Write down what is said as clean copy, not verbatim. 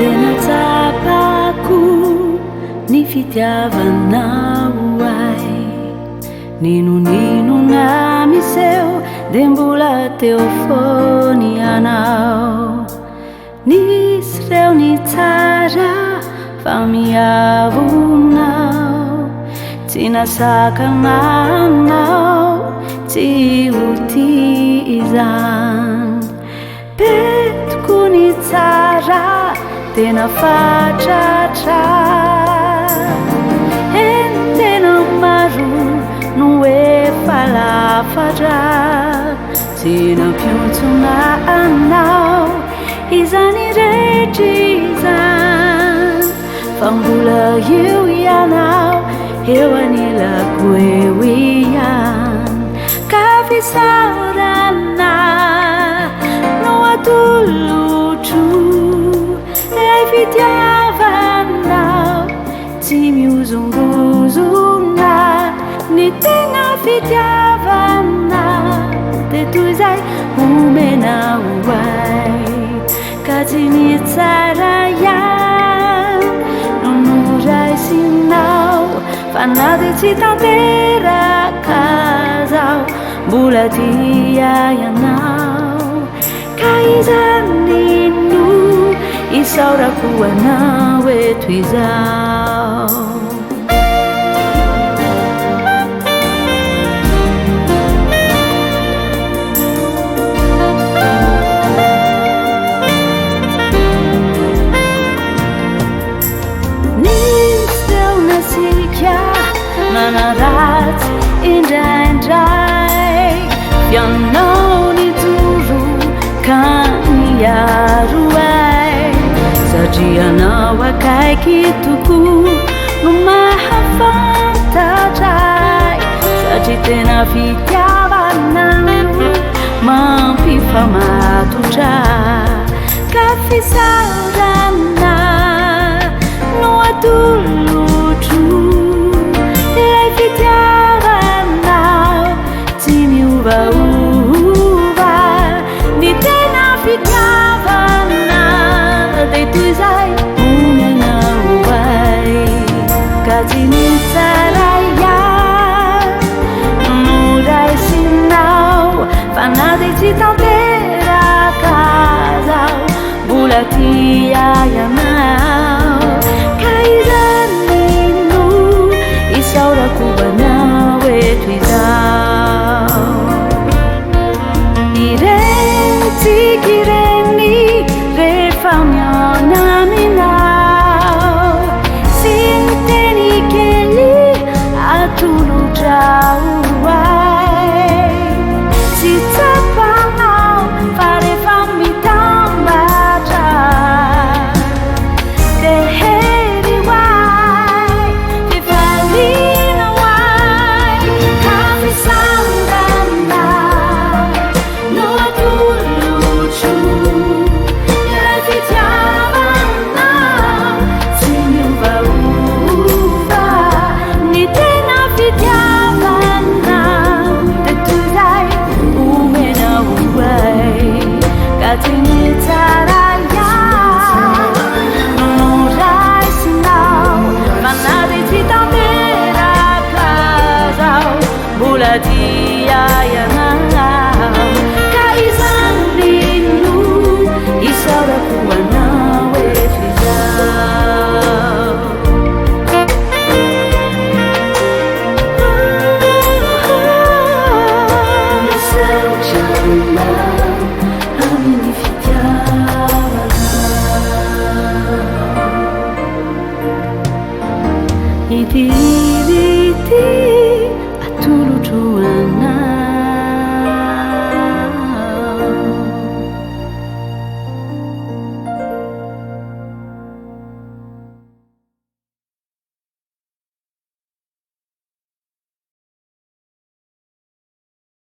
Tena tsapako ny fitiavanao ahy. N'inon'inona miseho dia mbola teo foana ianao. Nisy reo ny tsara fa miavona aho. Tsy nasakana anao tsy ho tia izany. Be tokoa ny tsara tena fatratra. Eny tena maro no efa lafatra. Tsy nampiontsona anao izany rehetra izany. Fa mbola eo ianao, eo anilako eo ihany. Ka fisaorana no atolotro, ilay fitiavanao tsy mihozongozona. Ny tena fitiavana dia toy izay omenao ahy. Ka tsy ny tsara ihany no noraisinao, fa na dia tsy tanteraka aza aho, mbola tia ianao. Ka izany no isaorako anao eto izao. Nisy teo nasika nanaratsy indraindray, ianao nijoro ka niaro ahy, satria ianao akaiky tokoa no mahafantatra ahy, satria tena fitiavana no mampifamatotra. Ka fisaorana no atolotro, ilay fitiavanao tsy miovaova. Ny tena fitiavana dia toy izay omenao ahy. Ka tsy ny tsara ihany no raisinao, fa na dia tsy tanteraka aza aho, mbola tia ianao. Ka izany no isaorako anao eto izao.